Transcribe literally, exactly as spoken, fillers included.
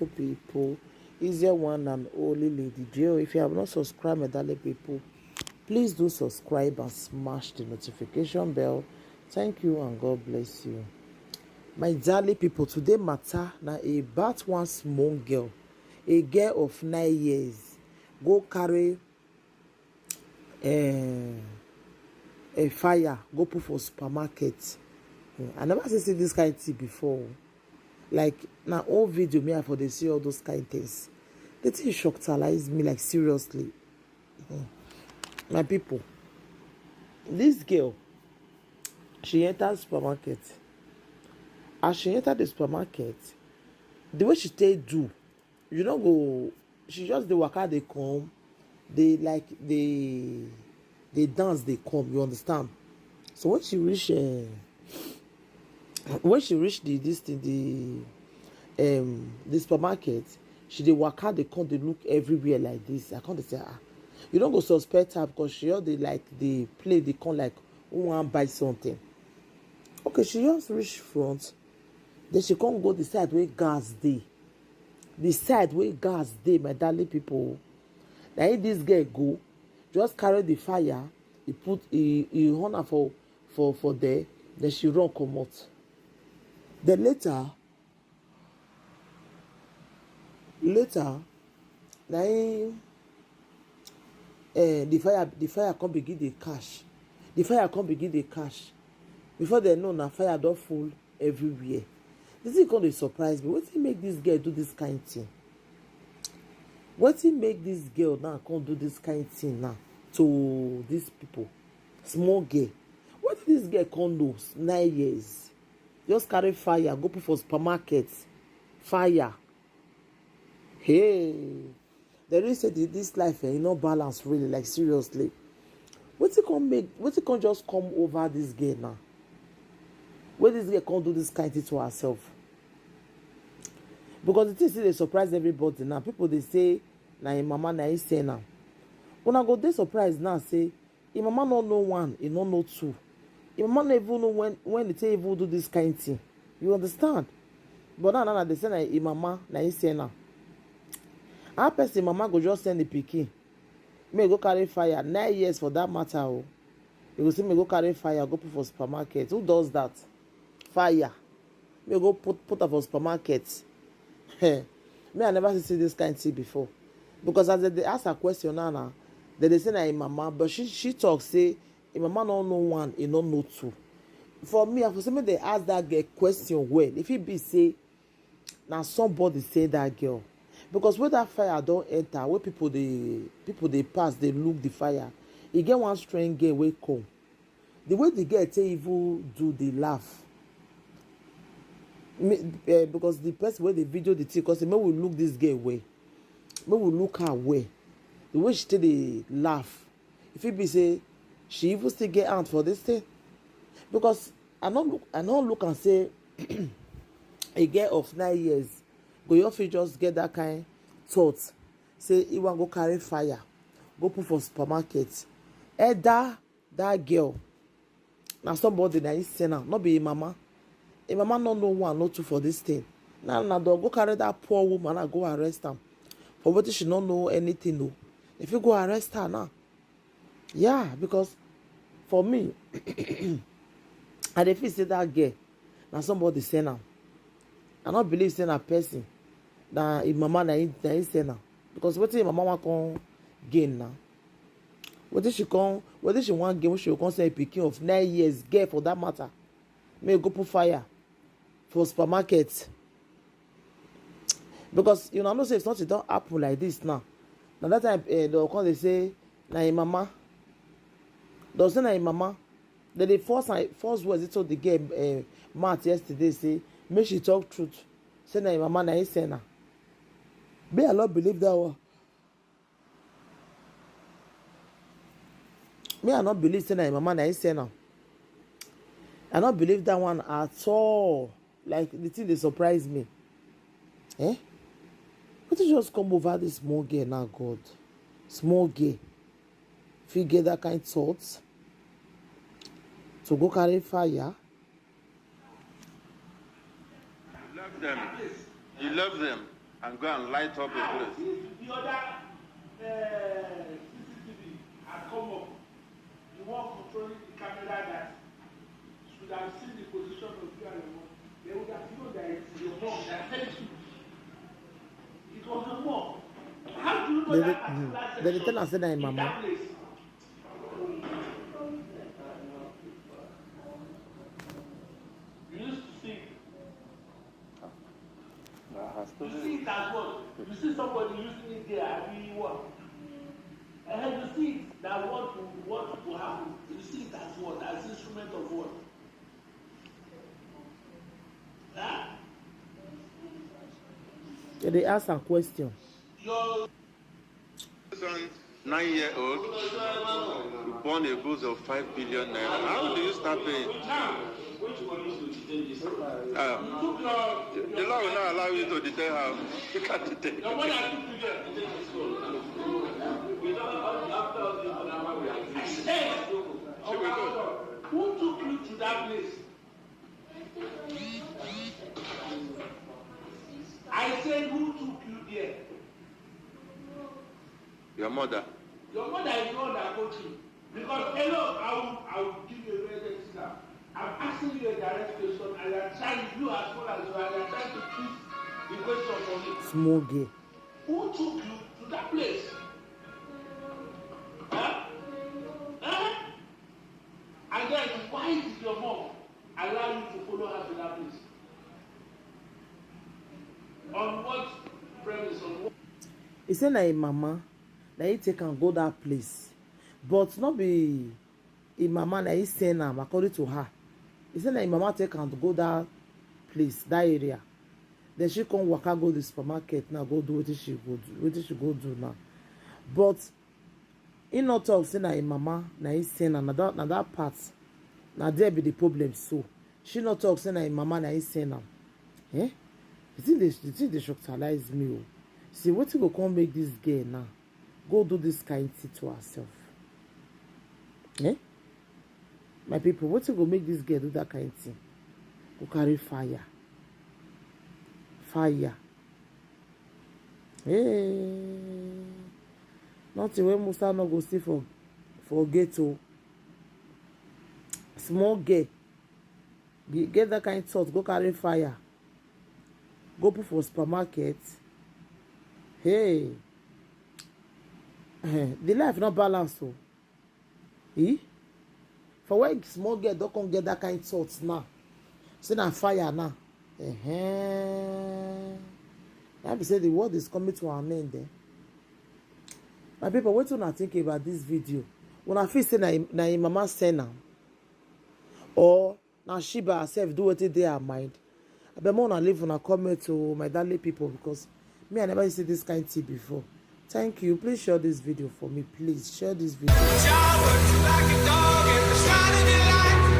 People, is your one and only Lady J O. If you have not subscribed, my darling people, please do subscribe and smash the notification bell. Thank you and God bless you. My darling people, today matter na about one small girl, a girl of nine years, go carry eh, a fire, go put for supermarket. Hmm, I never see, see this kind thing before. Like, na old video me I for dey see all those kind things. The thing shockalize me, like, seriously. Hmm. My people, this girl, she enter supermarket. As she enter the supermarket, the way she take do, you no go, she just dey waka dey come, dey, like, dey, dey dance dey come, you understand? So when she reach, eh, when she reach the, this thing, the, um, the supermarket, she dey waka dey come dey look everywhere like this. I come dey say, ah, you no go suspect her, because she just dey, like, dey play dey come like who wan buy something. Okay, she just reach front, then she come go the side wey gas dey. The side wey gas dey, my darling people, na im this girl go, just carry the fire, he put, he, he on am for, for, for there, then she run comot. Then later, later, na im, eh, the fire, the fire come begin dey catch. The fire come begin dey catch. Before dem know, na fire don full everywhere. The thing come dey surprise me. Wetin make this girl do this kind thing? Wetin make this girl now come do this kind thing now to these people? Small girl. Wetin this girl come know? Nine years. Just carry fire, go put for supermarket. Fire. Hey. They really say thi-, this life, eh, e no balance really, like, seriously. Wetin come make, wetin come just come over this girl now? Wey this girl come do this kind thing to herself? Because the thing still dey surprise everybody now. People dey say na im mama na im send am. Una go dey surprised now say im mama no know one, e no know two. Im mama no even know when, when e take even do this kind thing. You understand? But now, now, now they say na im mama na im send am. How person mama go just send the pikin make e go carry fire? Nine years for that matter o. You go say make e go carry fire, go put for supermarket. Who does that? Fire. Make e go put, put am for supermarket. Eh, me, I never see, see this kind thing before. Because as dem dey ask her question now, now, dem dey say na im mama, but she, she talk say im mama no know one, e no know two. For me, I for say make dem ask that girl question well. If e be say na somebody send that girl, because when that fire don enter, wey people dey, people dey pass dey look the fire, e get one strange girl wey come. The way the girl take even do the laugh, me, eh, because the person wey dey video the thing come say make we look this girl well, make we look her well. The way she take dey laugh, e fit be say she even still get hand for this thing, because I no look, I no look am say a girl of nine years go, you fit just get that kind thought say e wan go carry fire, go put for supermarket. Either that girl na somebody na im send am, no be im mama. Im mama no know one, no two for this thing. Now, now dem go carry that poor woman and go arrest am for wetin she no know anything o. If you go arrest her now, yeah, because for me, I dey feel say that girl na somebody send am. I no believe say na person, na im mama na im, na im send am. Because wetin im mama wan come gain now? Wetin she come, wetin she wan gain when she go come send a pikin of nine years, girl for that matter, make e go put fire for supermarket? Because you know, I know say if something don happen like this now, na that time, eh, dem come dey say na im mama. Dem say na im mama. Dem dey force am, force words into the girl, eh, mouth yesterday, say make she talk truth, say na im mama na im send am. Me, I no believe that one. Me, I no believe say na im mama na im send am. I no believe that one at all. Like, the thing dey surprise me. Eh? Wetin just come over this small girl now, God? Small girl fit get that kind thought to go carry fire. You love them. You love them. and go and light up the place. If the other uh, C C T V had come up, the one controlling the camera that should have seen the position of you and your mom, they would have known that it's your mom that sent you. It was your mom. How do you know They that dey- particular they dey section tell am say na im in mama. That place? You used to see it. Na her You story. see it as what? You see somebody using it there, I mean what? And you see it that what what will happen? You see it as what? As instrument of what? Huh? They dey ask am question. Your Son, nine year old, you born a boost of five billion naira. How do you start paying? Now, which police will detain this? Uh, the law will not allow you to detain her. You can't detain. Your mother took you there to take this call. We don't have to have the other way. I said, She will go. Who took you to that place? I said, who took you there? Your mother. Your mother is the one that coached you. Because hello, I will, I will give you a very example. I'm asking you a direct question, and you are trying, you as well as you are, you are trying to twist the question for me. Small girl. Who took you to that place? Huh? Huh? And then why did your mom allow you to follow her to that place? On what premise? On what? He say na im mama na he take am go that place, but no be im mama na he send am, according to her. He say na im mama take am go that place, that area. Then she come waka go the supermarket now, go do wetin she go do, wetin she go do now. But he no talk say na im mama na he send am. Na that, na that part, na there be the problem. So she no talk say na im mama na he send am. Eh? The thing dey, the thing dey shocktalize me o. See wetin go come make this girl now go do this kind thing to herself. Eh? My people, wetin go make this girl do that kind thing? Go carry fire. Fire. Hey. Nothing wey Musa no go see for, for gate o. Small girl. Ge- Get that kind thought, go carry fire. Go put for supermarket. Hey. Eh, the life no balance o. Eh? For where small girl don come get that kind thought now? Say na fire now. Uh-huh. That be say the world is coming to an end, eh? My people, wetin una think about this video? Una feel say na im, na im mama send am? Or na she by herself do wetin dey her mind? Abeg, make una leave una comment o, my darling people, because me, I never see this kind thing before. Thank you. Please share this video for me. Please share this video. Y'all work you like a dog and the shine of your life.